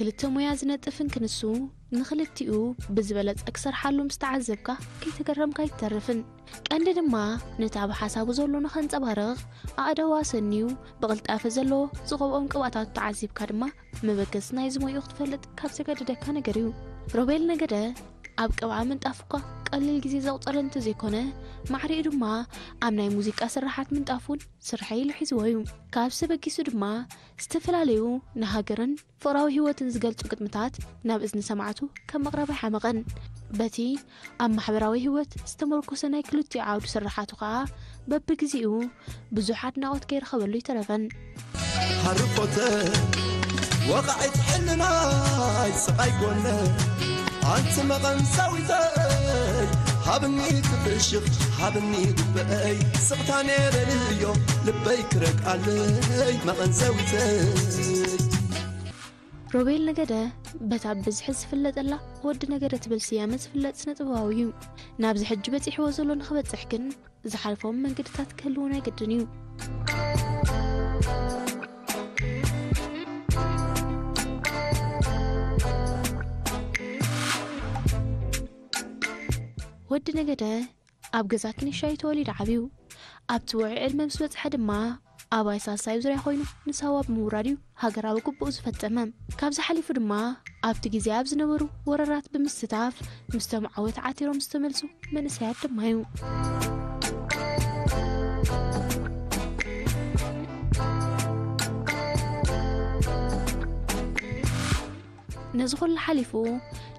እቲ ሞያ ዝነጥፍን ክንሱ ንኽልቲኡ ብዝበለጸ ክሰርሓሉ ምስ ተዓዘብካ ከይተገረምካ ኣይትተርፍን። ቀንዲ ድማ ነቲ ኣብ ሓሳቡ ዘሎ ንኸንጸባርቕ ኣእዳው ኣሰንዩ ብቕልጣፈ ዘለዎ ዝቐብኦም ቅብኣታቱ ተዓዚብካ ድማ መበገሲ ናይዚ ሞይኡ ክትፈልጥ ካብ ዘገድደካ ነገር እዩ። ሮቤል ነገደ ኣብ ቅብኣ ምንጣፍ እኳ ቀሊል ግዜ ዘቑጸረ እንተዘይኮነ፣ ማዕሪኡ ድማ ኣብ ናይ ሙዚቃ ስርሓት ምንጣፍ እውን ስርሐይ ኢሉ ሒዝዎ እዩ። ካብዚ ተበጊሱ ድማ ዝተፈላለዩ ንሃገርን ፍቕራዊ ህይወትን ዝገልጹ ግጥምታት ናብ እዝኒ ሰማዕቱ ከም መቕረቢ ሓመቐን። በቲ ኣብ ማሕበራዊ ህይወት ዝተመርኮሰ ናይ ክልቲኡ ዓውዲ ስርሓቱ ከኣ በብግዜኡ ብዙሕ ኣድናቖት ከይረኸበሉ ይተረፈን። ሃርቆተ ወቓዒት ሕልናይ ስቓይ ጎነ ኣንቲ መቐንሳዊተይ ሃብኒ ትፍሽኽ ሃብኒ ልበይ ስቕታ ነረልዮ ልበይ ክረግኣለይ መቐንሰዊተይ። ሮቤል ነገደ በታ ብብዝሒ ዝፍለጠላ ወዲ ነገደ ትብል ስያመ ዝፍለጥ ስነ ጥበባዊ እዩ። ናብዚ ሕጂ በጺሕዎ ዘሎ ንኽበጽሕ ግን ዝሓልፎም መንገድታት ክህልዎ ናይ ግድን እዩ። ወዲ ነገደ ኣብ ገዛ ክኒሻ እዩ ተወሊዱ ዓብዩ። ኣብቲ ውዑይ ዕድመ ምስ በጽሐ ድማ ኣባይ ሳልሳይ ዙርያ ኮይኑ ንሳዋ ብምውራድ እዩ ሃገራዊ ግቡኡ ዝፈጸመ። ካብዚ ሓሊፉ ድማ ኣብቲ ግዜ ኣብ ዝነበሩ ወረራት ብምስታፍ ምስቶም ዓወት ዓቲሮም ዝተመልሱ መንእሰያት ድማ እዩ። ነዚ ኩሉ ሓሊፉ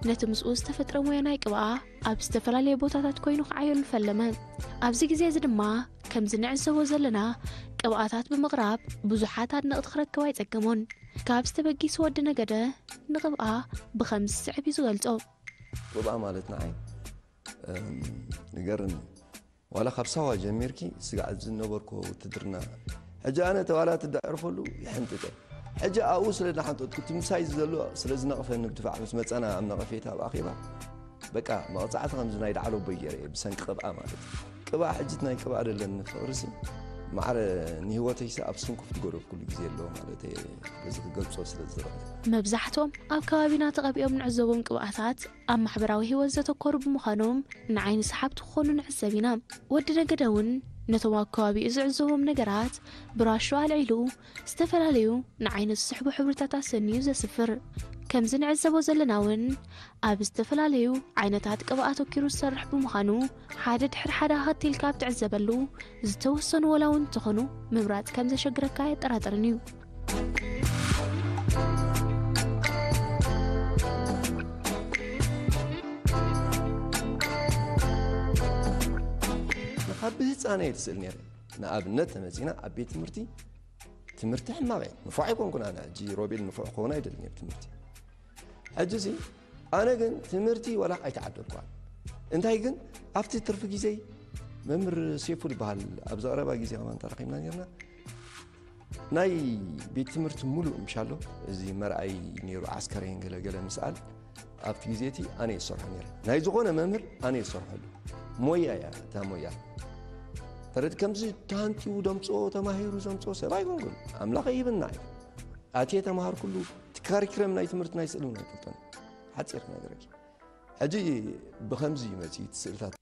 ነቲ ምስኡ ዝተፈጥረ ሞያ ናይ ቅብኣ ኣብ ዝተፈላለየ ቦታታት ኮይኑ ክዓየሉ ፈለመ። ኣብዚ ግዜ እዚ ድማ ከምዚ ንዕዘቦ ዘለና ቅብኣታት ብምቕራብ ብዙሓት ኣድነቕቲ ክረክብ ኣይጸገሞን። ካብ ዝተበጊሱ ወዲ ነገደ ንቅብኣ ብኸምዚ ዝስዕብ እዩ ዝገልጾ። ቅብኣ ማለት ንዓይ ንገርኒ ዋላ ካብ ሳዋ ጀሚርኪ ስጋዕ ዝነበርኩ ውትድርና ሕጂ ኣነ ተባላት እዳዕርፈሉ ይሕንጥጠ ሕጂ ኣብኡ ስለ ዝሓንጠጥኩ እቲ ምሳይ ዘሎ ስለ ዝነቕፈኒ ብድፋዕ ምስ መፀና ኣብ ነቐፌታ ኣብ ኣኼባ በቃ መቕፃዕቲ ከምዚ ናይ ዳዕሎ ኣቦይ ገይረ እየ ብሰንኪ ቅብኣ ማለት እዩ። ቅብኣ ሕጂ እቲ ናይ ቅብኣ ደለኒ ፍቕሪ ሲ ማዕረ ንህይወተይ ሲ ኣብ ስንኩፍ ዝገደፍኩሉ ግዜ ኣሎ ማለት እየ በዚ ክገልፆ ስለ ዝኽእል። መብዛሕትኦም ኣብ ከባቢና ተቐቢኦም ንዕዘቦም ቅብኣታት ኣብ ማሕበራዊ ህይወት ዘተኮሩ ብምዃኖም ንዓይኒ ሰሓብቲ ክኾኑ ንዕዘብ ኢና። ወዲ ነገደ እውን ነቶም ኣብ ከባቢኡ ዝዕዘቦም ነገራት ብራሹ ኣልዒሉ ዝተፈላለዩ ንዓይኒ ዝስሕቡ ሕብርታት ኣሰንዩ ዘስፍር። ከምዚ ንዕዘቦ ዘለና እውን ኣብ ዝተፈላለዩ ዓይነታት ቅብኣ ኣተኪሩ ዝሰርሕ ብምዃኑ ሓደ ድሕሪ ሓደ ኣኸቲልካ ኣብ ትዕዘበሉ ዝተወሰኑ ወላ እውን እንተኾኑ ምምራፅ ከም ዘሸግረካ ኣየጠራጥርን እዩ። ካብ ብህፃነይ ትስእል ነይረ ንኣብነት ተመፂና ኣብ ቤት ትምህርቲ ትምህርቲ ሕማቕ እየ ንፉዕ ኣይኮንኩን ኣነ ሕጂ ሮቤል ንፉዕ ክኸውን ኣይደልን እየ ትምህርቲ ሕጂ ሲ ኣነ ግን ትምህርቲ ወላ ኣይተዓደልኳን እንታይ ግን ኣብቲ ትርፊ ግዜይ መምህር ሴፉ ዝበሃል ኣብ ዘቕረባ ግዜ ከማን ተራኺብና ነርና ናይ ቤት ትምህርቲ ሙሉእ ምሻሎ እዚ መርኣይ ነይሩ ዓስከሬን ገለገለ ምስኣል ኣብቲ ግዜ እቲ ኣነ ይሰርሖ ነይረ ናይ ዝኾነ መምህር ኣነ ይሰርሐሉ ሞያ እያ እታ ሞያ ተረድ ከምዚ ተሃንጢው ደምፅኦ ተማሂሩ ዘምፅኦ ሰብ ኣይኮንኩን ኣምላኽ ይብና እዩ ኣትየ ተማሃርኩሉ እቲ ካሪክረም ናይ ትምህርቲ ናይ ስእሊ እውን ኣይፈልጦን ሓፂር ክነግረኪ ሕጂ ብኸምዚ እዩ መፂኡ እቲ ስእልታት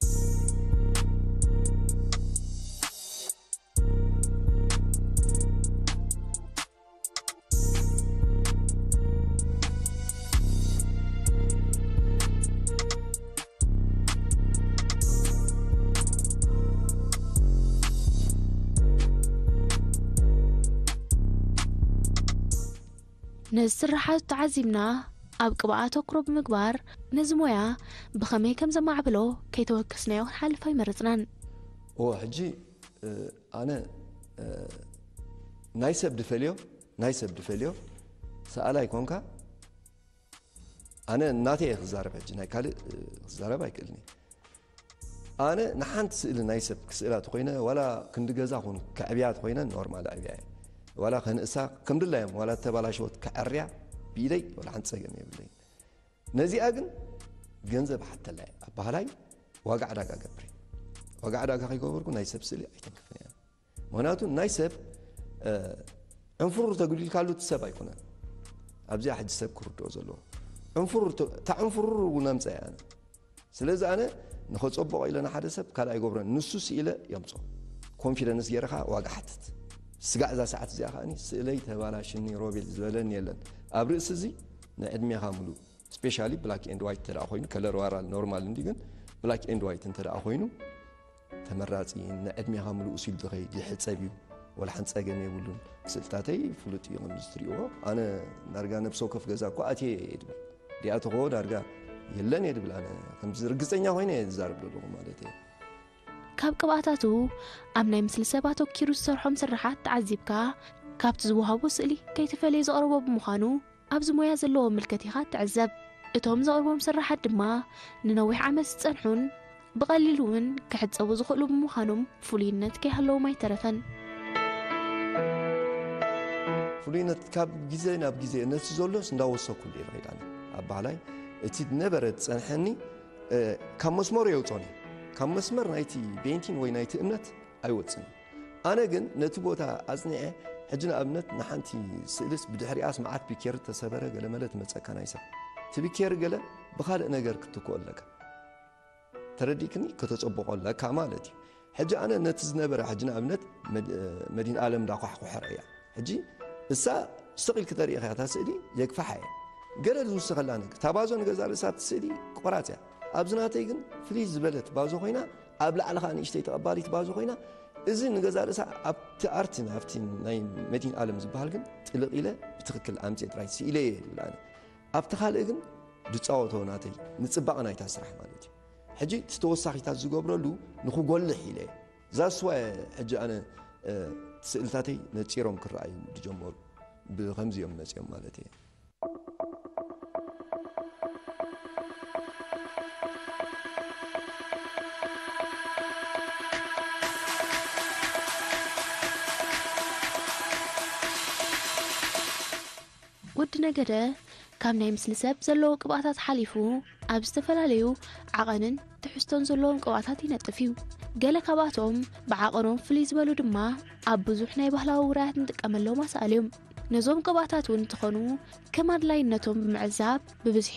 ነዚ ስርሓቱ ተዓዚብና ኣብ ቅብኣ ኣተኩሮ ብምግባር ነዚ ሞያ ብኸመይ ከም ዘማዕብሎ ከይተወከስናዮ ክንሓልፍ ኣይመረፅናን። እወ ሕጂ ኣነ ናይ ሰብ ድፈልዮ ናይ ሰብ ድፈልዮ ሰኣላይ ኮንካ ኣነ እናተ እየ ክዛረብ ሕጂ ናይ ካልእ ክዛረብ ኣይክእልን እየ ኣነ ንሓንቲ ስእሊ ናይ ሰብ ክስእላ ተኮይነ ዋላ ክንዲ ገዛ ኩን ከዕብያ ተኮይነ ኖርማል ዕብያ እየ ዋላ ከንእሳ ከምድላዮም ዋላ ተባላሸወት ከዐርያ ብኢደይ ዋላ ሓንቲ ፀገም የብለይ ነዚኣ ግን ገንዘብ ሓተላ እየ ኣባህላይ ዋጋ ዕዳጋ ገብር ዋጋ ዕዳጋ ከይገበርኩ ናይ ሰብ ስእሊ ኣይተንክፍን እያ ምክንያቱ ናይ ሰብ ዕንፍሩር ተጉዲልካሉ እቲ ሰብ ኣይኮነን ኣብዚኣ ሕጂ ሰብ ክርድኦ ዘለዎ ዕንፉር፣ እታ ዕንፉር እውን ኣምፀ እያ። ስለዚ ኣነ ንኸፀብቆ ኢለ ንሓደ ሰብ ካልእ ኣይገብሮን፣ ንሱ ስኢለ የምፅኦ። ኮንፊደንስ ገይረ ከዓ ዋጋ ሓትት። ስጋዕ እዛ ሰዓት እዚኣ ከዓኒ ስእለይ ተባላሽኒ ሮቤል ዝበለኒ የለን። ኣብ ርእሲ እዚ ንዕድሜኻ ምሉእ፣ ስፔሻሊ ብላክ ኤንድ ዋይት ተደኣ ኮይኑ፣ ከለር ዋራል ኖርማል እንዲ፣ ግን ብላክ ኤንድ ዋይት እንተደኣ ኮይኑ ተመራፂ፣ ንዕድሜኻ ምሉእ ሲሉ ዝኸይድ ይሕፀብ እዩ። ወላ ሓንቲ ፀገም የብሉን። ስእልታተይ ፍሉጥ እዩ፣ ከምዚ ትሪእዎ። ኣነ ዳርጋ ነብሰ ወከፍ ገዛ እኮ ኣትየ እየ ድብል። ዲኣተኾ ዳርጋ የለን እየ ድብል። ኣነ ከምዚ ርግፀኛ ኮይነ እየ ዝዛረብ ዘለኹ ማለት እየ። ካብ ቅብኣታቱ ኣብ ናይ ምስሊ ሰብ ኣተኪሩ ዝሰርሖም ስርሓት ተዓዚብካ፣ ካብቲ ዝወሃቦ ስእሊ ከይተፈለየ ዘቕርቦ ብምዃኑ፣ ኣብዚ ሞያ ዘለዎ ምልከት ኢኻ ትዕዘብ። እቶም ዘቕርቦም ስርሓት ድማ ንነዊሕ ዓመት ዝጸንሑን ብቐሊሉ እውን ክሕጸቡ ዝኽእሉ ብምዃኖም ፍሉይነት ከይሃለዎም ኣይተረፈን። ፍሉይነት ካብ ግዜ ናብ ግዜ ነቲ ዘሎስ እንዳወሰኩሉ እየ ዝኸይድ። ኣነ ኣብ ባህላይ እቲ ዝነበረ ዝጸንሐኒ፣ እ፣ ካብ መስመሩ የውጾኒ። ካብ መስመር ናይቲ ቤንቲን ወይ ናይቲ እምነት ኣይወጽን። ኣነ ግን ነቲ ቦታ ኣጽኒዐ፣ ሕጂ ንኣብነት ንሓንቲ ስእልስ ብድሕሪኣስ መዓት ፒኬር ተሰበረ ገለመለ ትመጸካ ናይ ሰብ። እቲ ፒኬር ገለ ብኻልእ ነገር ክትትክኦ ኣለካ። ተረዲእክኒ? ከተጸብቆ ኣለካ ማለት እዩ። ሕጂ ኣነ ነቲ ዝነበረ፣ ሕጂ ንኣብነት መድ-፣ መዲን ኣለም እንዳኳሕኩሐ ርእያ። ሕጂ እሳ ስቕ ኢልክ ተርእኻ እታ ስእሊ የግፋሓ እየ። ገለ ዝውስኸላ ነገር፣ እታ ባዞ ንገዛ ርእሳ እቲ ስእሊ ቆራጽ እያ። ኣብዚ ናተይ ግን ፍልይ ዝበለት ባዞ ኮይና፣ ኣብ ላዕሊ ኸኣ ንእሽተይ ተቐባሊት ባዞ ኮይና፣ እዚ ንገዛ ርእሳ ኣብቲ ኣርት፣ ኣብቲ ናይ መዲን ኣለም ዝበሃል ግን ጥልቕ ኢለ ብትኽክል ኣምጽኤ ጥራይ ስኢለ እየ ይብል ኣነ። ኣብቲ ካልእ ግን ድጻወቶ ናተይ፣ ንጽባቐ ናይታ ስራሕ ማለት እዩ። ሕጂ እቲ ተወሳኺታት ዝገብረሉ ንኽጎልሕ ኢለ እየ። ዛስዋ ሕጂ ኣነ፣ እ፣ ስእልታተይ ነጺሮም ክረኣዩ ዝጀመሩ ብኸምዚ እዮም መጺኦም ማለት እየ። ወዲ ነገደ ካብ ናይ ምስሊ ሰብ ዘለዎ ቅብኣታት ሓሊፉ ኣብ ዝተፈላለዩ ዓቐንን ትሕዝቶን ዘለዎም ቅብኣታት ይነጥፍ እዩ። ገለ ካብኣቶም ብዓቐኖም ፍልይ ዝበሉ ድማ ኣብ ብዙሕ ናይ ባህላዊ ውራያት ንጥቀመሎም ኣሳእል እዮም። ነዞም ቅብኣታት እውን እንትኾኑ ከም ኣድላይነቶም ብምዕዛብ ብብዝሒ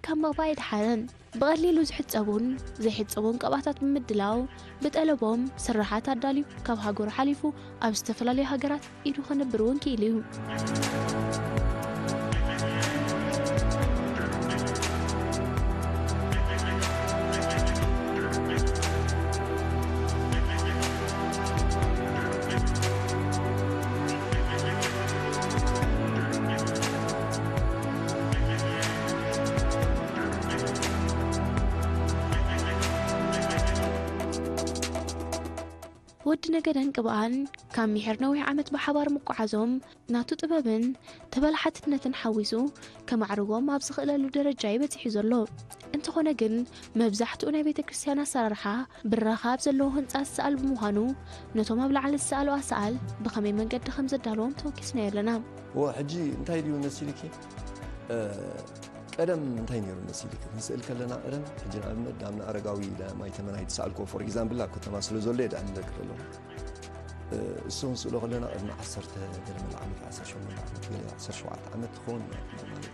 ካብ ምቕባእ ኣይደሓነን። ብቐሊሉ ዝሕጸቡን ዘይሕጸቡን ቅብኣታት ብምድላው ብጠለቦም ስርሓት ኣዳልዩ ካብ ሃገሩ ሓሊፉ ኣብ ዝተፈላለዩ ሃገራት ኢዱ ከንብር እውን ክኢሉ እዩ። ወዲ ነገደን ቅብኣን ካብ ሚሕር ነዊሕ ዓመት ብሓባር ምቋዓዞም ናቱ ጥበብን ተበላሓትነትን ሓዊሱ ከማዕርጎም ኣብ ዝኽእለሉ ደረጃ እዩ በጺሑ ዘሎ። እንተኾነ ግን መብዛሕትኡ ናይ ቤተ ክርስቲያን ኣሰራርሓ ብራኸ ኣብ ዘለዎ ህንጻ ዝሰኣል ብምዃኑ ነቶም ኣብ ላዕሊ ዝሰኣሉ ኣሰኣል ብኸመይ መንገዲ ከም ዘዳለዎም ተወኪስናዮ ኣለና። እዎ ሕጂ እንታይ ድዩ መሲልኪ? እ፣ ቀደም እንታይ ነይሩ መሲልኪ? ክንስእል ከለና ቀደም ሕጂ ንኣብነት ዳምና ኣረጋዊ ማይ ተመናይ ዝሰኣልክዎ ፎር ኤግዛምፕል ኣብ ከተማ ስለ ዘሎ እየ ደኣ ንዘክር ኣለኹ። እ፣ እሱ ክንስእሎ ከለና ቅድሚ ዓሰርተ ገለ መለ ዓመት፣ ዓሰርተ ሸሞንተ ዓመት፣ ገለ ዓሰርተ ሸውዓተ ዓመት ትኸውን ማለት እዩ።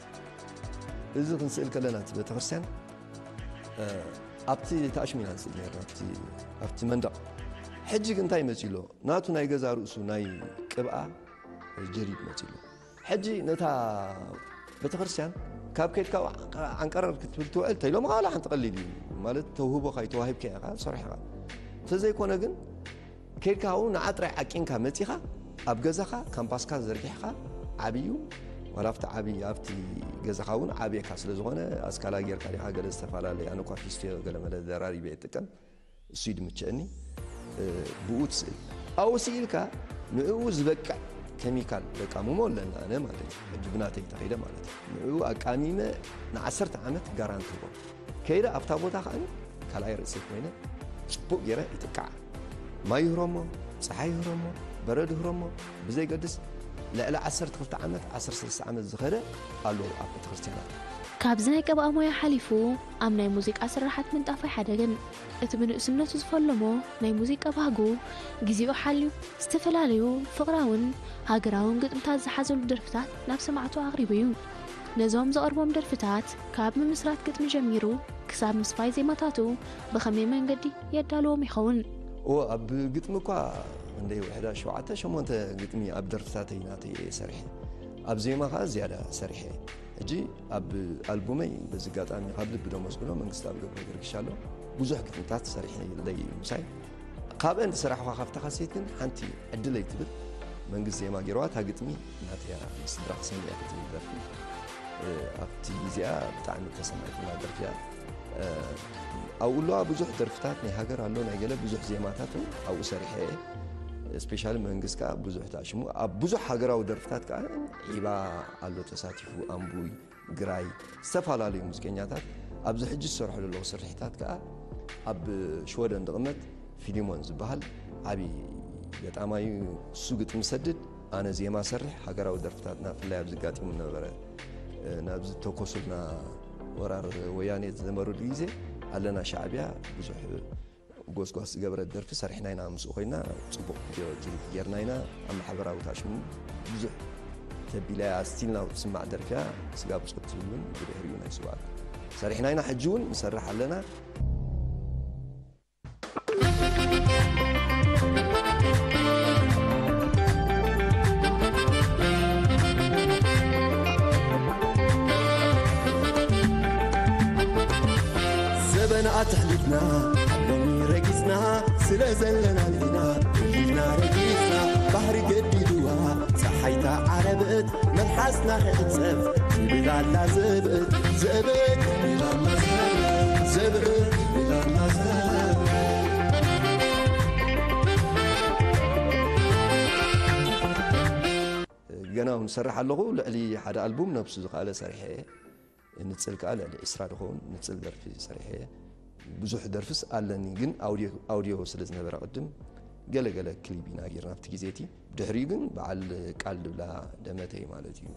እዚ ክንስእል ከለና እቲ ቤተክርስትያን፣ እ፣ ኣብቲ ተኣሽሚና ንስእል ነርና፣ ኣብቲ፣ ኣብቲ መንደቕ። ሕጂ ግን እንታይ መጺኡ ኣሎ? ናቱ ናይ ገዛ ርእሱ ናይ ቅብኣ ጀዲድ መጺኡ ኣሎ። ሕጂ ነታ ቤተክርስትያን ካብ ከድካ ዓንቀረር ክትብል ትውዕል ተይሎም፣ ዋላ ሓንቲ ቀሊል እዩ ማለት፣ ተውህቦ ካይ ተዋሂብካ ኢኻ፣ ሰሪሕኻ። እንተዘይኮነ ግን ከድካ ኣብኡ ንዓ ጥራይ ዓቂንካ መጺኻ፣ ኣብ ገዛኻ ካምፓስካ ዘርጊሕካ፣ ዓብዩ ዋላ ኣብቲ ዓብዪ፣ ኣብቲ ገዛኻ እውን ዓብየካ ስለ ዝኾነ፣ ኣስካላ ጌርካ ዲኻ፣ ገለ ዝተፈላለየ፣ ኣነ እኳ ፊስቶ ገለ መለ ደራሪበ እየ እጥቀም፣ እሱ እዩ ድምችአኒ። እ፣ ብኡ ትስእል። ኣብኡ ስኢልካ ንዕኡ ዝበቅዕ ኬሚካል በቃ ምሞ ኣለና፣ ኣነ ማለት እዩ። ሕጂ ብናተይ ተኸይደ ማለት እዩ። ንዕኡ ኣቃሚመ ንዓሰርተ ዓመት ጋራንቲ ህቦ። ከይደ ኣብታ ቦታ ከኣ ካልኣይ ርእሰይ ኮይነ ጽቡቕ ገይረ ይጥቃዓ። ማይ ይህረሞ፣ ጸሓይ ይህረሞ፣ በረድ ይህረሞ፣ ብዘይገድስ ልዕሊ ዓሰርተ ክልተ ዓመት፣ ዓሰርተ ሰለስተ ዓመት ዝኸደ ኣሎ ኣብ ቤተክርስትያናት። ካብዚ ናይ ቅብኣ ሞያ ሓሊፉ ኣብ ናይ ሙዚቃ ስርሓት ምንጣፍ ኣይሓደገን። እቲ ብንእስነቱ ዝፈለሞ ናይ ሙዚቃ ባህጉ ግዜኡ ሓልዩ ዝተፈላለዩ ፍቕራውን ሃገራውን ግጥምታት ዝሓዘሉ ደርፍታት ናብ ሰማዕቱ ኣቕሪቡ እዩ። ነዞም ዘቕርቦም ደርፍታት ካብ ምምስራት ግጥሚ ጀሚሩ ክሳብ ምስፋይ ዜማታቱ ብኸመይ መንገዲ የዳልዎም ይኸውን? እዎ፣ ኣብ ግጥሚ እኳ እንደ ውሕዳ ሸውዓተ ሸሞንተ ግጥሚ ኣብ ደርፍታተይ ናተይ እየ ሰሪሐ። ኣብ ዜማ ከዓ ዝያዳ ሰሪሐ። ሕጂ ኣብ ኣልቡመይ በዚ ኣጋጣሚ ካብ ልቢ ዶ መስግኖ መንግስቲ ኣብ ገብረ ገርግሽ ኣሎ። ብዙሕ ግጥምታት ሰሪሐለይ እዩ ምሳይ። ካብአን ዝሰራሕኳ ካብታ ካሴት ግን ሓንቲ ዕድለይ ትብል መንግስት ዜማ ገይርዋ። እታ ግጥሚ ናተያ ስድራ ክሰምዕ ክትብል ደርፊ ኣብቲ ግዜኣ ብጣዕሚ ተሰማዒትና ደርፊያ። ኣብኡ ኣለዋ ብዙሕ ደርፍታት ናይ ሃገር ኣሎ ናይ ገለ ብዙሕ ዜማታት እውን ኣብኡ ሰሪሐ እየ። ስፔሻሊ መንግስት ከዓ ብዙሕ ተኣሽሙ ኣብ ብዙሕ ሃገራዊ ደርፍታት ከዓ ዒባ ኣሎ ተሳቲፉ ኣምቡይ ግራይ ዝተፈላለዩ ሙዚቀኛታት ኣብዚ ሕጂ ዝሰርሑ ዘለዉ ስርሒታት ከዓ ኣብ ሽወደን ዝቕመጥ ፊሊሞን ዝበሃል ዓብዪ ገጣማዩ እሱ ግጥሚ ሰድድ ኣነ ዜማ ሰርሕ ሃገራዊ ደርፍታትና ፍላይ ኣብዚ ጋጢሙ ነበረ ናብዚ ተኮሱልና ወራር ወያኔ ዝነበሩሉ ግዜ ኣለና ሻዕቢያ ብዙሕ ጎስጓስ ዝገበረት ደርፊ ሰሪሕና ኢና ምስኡ ኮይና ፅቡቅ ቪድዮ ክሊፕ ጌርና ኢና ኣብ ማሕበራዊ ታሽሙ ብዙሕ ተቢላ እያ ስቲል ናው ትስማዕ ደርፊያ ስጋ ብፆት ትብል እውን ብድሕሪኡ ናይ ስውኣት ሰሪሕና ኢና ሕጂ እውን ንሰርሕ ኣለና ኣትሕሊፍና ኣሎሚ ረጊጽና ስለ ዘለና ኢና ኢልና ረጊጽና ባህሪ ገዲድዋ ጸሓይታ ዓረብእት መልሓስና ክዕጸፍ ትብል ኣላ ዘብእት ዘብእት ዘብእት ገና እውን ዝሰርሕ ኣለኹ ልዕሊ ሓደ ኣልቡም ነብሱ ዝኸኣለ ሰሪሐ እየ ንጽል ከዓ ልዕሊ ዕስራ ዝኸውን ንጽል ደርፊ ሰሪሐ እየ ብዙሕ ደርፍስ ኣለኒ ግን ኣውድዮ ስለ ዝነበረ ቅድም ገለ ገለ ክሊብ ኢና ጌርና ኣብቲ ግዜ እቲ ብድሕሪኡ ግን በዓል ቃል ድብላ ደመተይ ማለት እዩ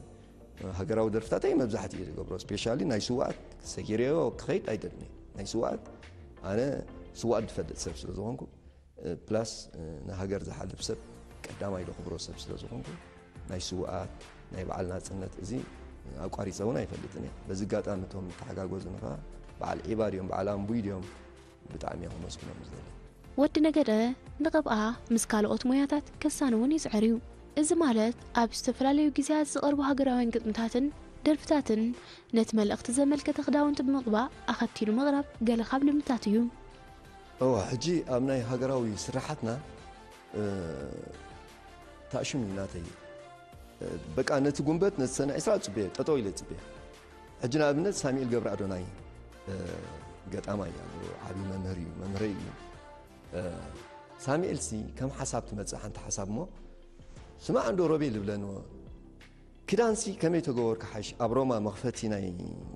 ሃገራዊ ደርፍታተይ መብዛሕትኡ እየ ዝገብሮ ስፔሻሊ ናይ ስዋኣት ሰጊረዮ ክኸይድ ኣይደልን ናይ ስዋኣት ኣነ ስዋኣት ዝፈልጥ ሰብ ስለ ዝኾንኩ ፕላስ ንሃገር ዝሓልፍ ሰብ ቀዳማይ ዘኽብሮ ሰብ ስለ ዝኾንኩ ናይ ስውኣት ናይ በዓል ናፅነት እዚ ኣቋሪፀ እውን ኣይፈልጥን እየ። በዚ ኣጋጣሚ እቶም ተሓጋገዙኒ ከዓ በዓል ዒባ ድዮም በዓል ኣምቡይ ድዮም ብጣዕሚ እየ ከመስግኖም ዝደሊ። ወዲ ነገደ ንቐብኣ ምስ ካልኦት ሞያታት ከሳኒ እውን ይፅዕር እዩ። እዚ ማለት ኣብ ዝተፈላለዩ ግዜያት ዝቐርቡ ሃገራውያን ግጥምታትን ደርፍታትን ነቲ መልእኽቲ ዘመልከተ ክዳውንቲ ብምቕባእ ኣኸቲሉ ምቕራብ ገለ ካብ ልምድታቱ እዩ። እዋ ሕጂ ኣብ ናይ ሃገራዊ ስራሓትና ታእሽም እዩ ናተይ በቃ ነቲ ጉንበት ነቲ ሰነ ዒስራ ጽበየ ጠጠው ኢለ ጽበየ ሕጂ ንኣብነት ሳሙኤል ገብረ ኣዶናይ ገጣማይ ኣሎ ዓብዪ መምህር እዩ መምህረይ እዩ ሳሙኤል ሲ ከም ሓሳብ ትመጽእ ሓንቲ ሓሳብ እሞ ስማዕ እንዶ ሮቤል ይብለንዎ ክዳንሲ ከመይ ተገበርኩ ሓይሽ ኣብ ሮማ መኽፈቲ ናይ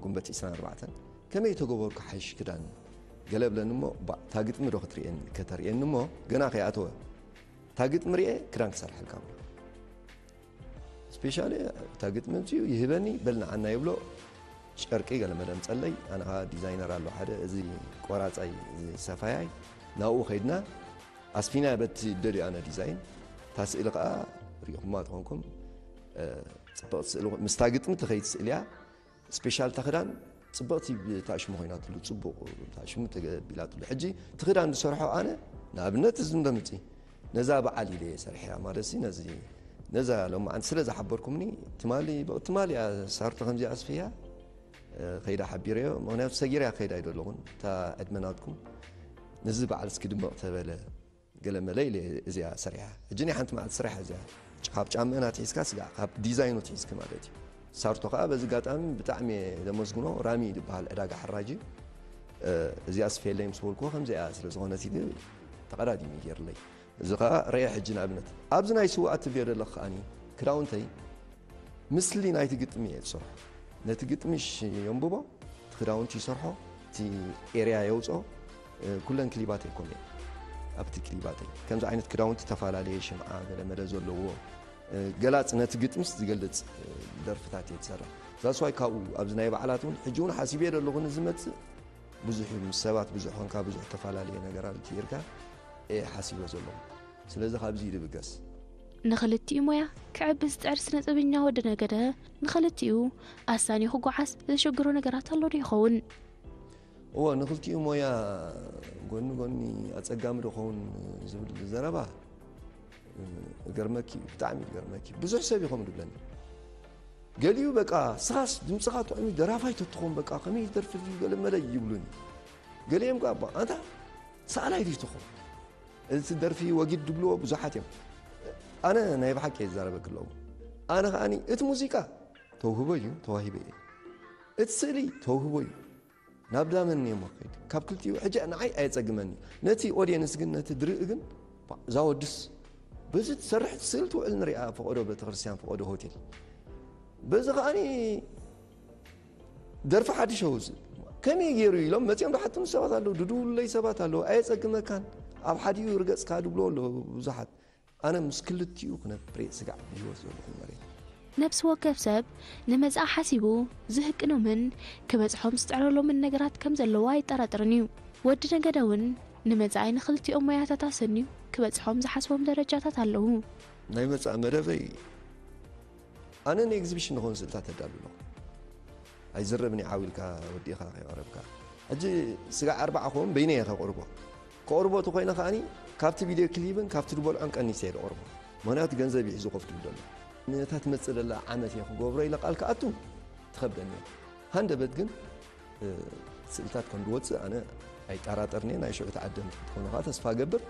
ጉንበት ዒስራን ኣርባዕተን ከመይ ተገበርኩ ሓይሽ ክዳን ገለ ብለኒ እሞ እባ እታ ግጥሚ ዶ ክትርእየኒ ከተርእየኒ እሞ ገና ከይኣተወ እታ ግጥሚ ርእየ ክዳን ክሰርሐልካ ብሎ ስፔሻሊ እታ ግጥሚ ምፅኡ ይህበኒ በል ንዓና ይብሎ ጨርቂ ገለ መደምፀለይ ኣነ ከዓ ዲዛይነር ኣሎ ሓደ እዚ ቆራፃይ ሰፋያይ ናብኡ ከይድና ኣስፊና በቲ ደልዩ ኣነ ዲዛይን እታ ስእሊ ከዓ ሪኢኹማ ትኾንኩም ፅብቕቲ ስእሊ ምስታ ግጥሚ ትኸይድ ስእሊ እያ ስፔሻል እታ ክዳን ፅብቕቲ ብታሽሙ ኮይናትሉ ፅቡቕ ታሽሙ ተገቢላትሉ ሕጂ እቲ ክዳን ዝሰርሖ ኣነ ንኣብነት እዚ እንደምፂ ነዛ በዓል ኢለ እየ ሰሪሐያ ማለት ሲ ነዚ ነዛ ሎማዓንቲ ስለ ዝሓበርኩምኒ ትማሊ ትማሊ እያ ሳርቶ ከምዚኣ ኣስፍያ ከይዳ ሓቢረዮ ምክንያቱ ሰጊረ እያ ከይዳ ኣይደለኹን እታ ዕድመ ናትኩም ነዚ በዓል እስኪ ድምቕ ተበለ ገለ መለ ኢለ እዚኣ ሰሪሓ ሕጂ ናይ ሓንቲ መዓልቲ ስራሕ እዚኣ ካብ ጫምአን ኣትሒዝካ ስጋዕ ካብ ዲዛይኑ ትሒዝኪ ማለት እዩ ሳርቶ ከዓ በዚ ኣጋጣሚ ብጣዕሚ እየ ዘመስግኖ ራሚ ዝበሃል ዕዳጋ ሕራጅ እዩ እዚኣ ስፌለይ ምስ በልክዎ ከምዚኣ ስለ ዝኾነት ኢሉ ተቐዳዲሙ ገይርለይ እዚ ከዓ ርአ ሕጂ ንኣብነት ኣብዚ ናይ ስውኣት ትብልዮ ዘለኽ ከዓኒ ክዳውንተይ ምስሊ ናይቲ ግጥሚ እየ ዝሰርሖ ነቲ ግጥሚ የንብቦ እቲ ክዳውንቲ ይሰርሖ እቲ ኤርያ የውፅኦ ኩለን ክሊባተይ ከምኡ እየን ኣብቲ ክሊባተይ ከምዚ ዓይነት ክዳውንቲ ተፈላለየ ሽምዓ ገለመለ ዘለዎ ገላፂ ነቲ ግጥምስ ዝገልፅ ደርፍታት እየ ዝሰርሕ ዛስዋይ ካብኡ ኣብዚ ናይ በዓላት እውን ሕጂ እውን ሓሲበ ዘለኹ ንዝመፅእ ብዙሕ ምስ ሰባት ብዙሕ ኮንካ ብዙሕ ተፈላለየ ነገራት ጌርካ እየ ሓሲበ ዘለኹ ስለዚ ካብዚ ይድብገስ ንኽልቲኡ ሞያ ክዕብስ ዝጽዕር ስነ ጥበበኛ ወዲ ነገደ፣ ንኽልቲኡ ኣሳንዩ ክጓዓዝ ዘሸግሮ ነገራት ኣሎ ዶ ይኸውን? እዎ፣ ንኽልቲኡ ሞያ ጎኒ ጎኒ ኣጸጋሚ ዶ ኸውን ዝብል ዘረባ፣ እገርመኪ፣ ብጣዕሚ እገርመኪ። ብዙሕ ሰብ ይኸውን ዝብለኒ። ገሊኡ በቃ ስኻስ ድምፅኻ ጥዑም እዩ፣ ደራፋይ ተትኾን በቃ ከመይ ደርፊ ድዩ ገለ መለ ይብሉኒ። ገሊኦም ከኣ ኣባ ኣንታ ሰኣላይ ድዩ ትኾን? እቲ ደርፊ ወጊድ ድብልዎ ብዙሓት እዮም። ኣነ ናይ ብሓቂ እየ ዝዛረበኪ ኣለኹ። ኣነ ከኣኒ እቲ ሙዚቃ ተውህቦ እዩ፣ ተዋሂበ እየ። እቲ ስእሊ ተውህቦ እዩ። ናብ ዳመን እየ መኸይድ። ካብ ክልቲኡ ሕጂ ንዓይ ኣየጸግመኒ። ነቲ ኦድየንስ ግን፣ ነቲ ድርኢ ግን፣ ባ-፣ እዛ ወድስ በዚ ትሰርሕ ስእል ትውዕል ንሪኣ፣ ፈቐዶ ቤተክርስትያን፣ ፈቐዶ ሆቴል። በዚ ከኣኒ ደርፊ ሓድሽ ኣውፅእ። ከመይ ገይሩ ኢሎም መፂኦም ዝሓቱኒ ሰባት ኣለዉ፣ ዝድውሉለይ ሰባት ኣለዉ። ኣየጸግመካን፣ ኣብ ሓዲኡ ርገጽካ ድብሎ ኣለዉ ብዙሓት። ኣነ ምስ ክልቲኡ ክነብር እየ ስጋዕ ብህይወት ዘለኹ መሬት። ነብሲ ወከፍ ሰብ ንመጻኢ ሓሲቡ ዝህቅኖምን ክበጽሖም ዝጽዕረሎምን ነገራት ከም ዘለዎ ኣይጠራጠርን እዩ። ወዲ ነገደ እውን ንመጻኢ ንኽልቲኦም ሞያታት ኣሰንዩ ክበጽሖም ዝሓስቦም ደረጃታት ኣለዉ። ናይ መጻኢ መደበይ ኣነ ንኤግዚቢሽን ንኸውን ስእልታት ኣዳሉ ኣለኹ። ኣይዝረብን እዩ ዓው ኢልካ ወዲእኻ ከይቐረብካ። ሕጂ ስጋዕ ኣርባዓ ክኸውን በይነይ እየ ከቕርቦ። ከቕርቦ እቲ ኮይነ ከኣኒ ካብቲ ቪድዮ ክሊፕን ካብቲ ዝበልዖን ቀኒሰ እየ ዝቐርቦ። ምኽንያቱ ገንዘብ እዩ ሒዙ ኮፍ ዝብል ዘሎ። ነታ ትመጽእ ዘላ ዓመት እየ ክገብሮ ኢለ ቃል ክኣቱ ትኸብደኒ እያ። ሃንደበት ግን፣ እ፣ ስእልታት ከም ዝወጽእ ኣነ ኣይጠራጠርን እየ። ናይ ሽዑ ተዓደምቲ ክትኮኑ ከኣ ተስፋ እገብር።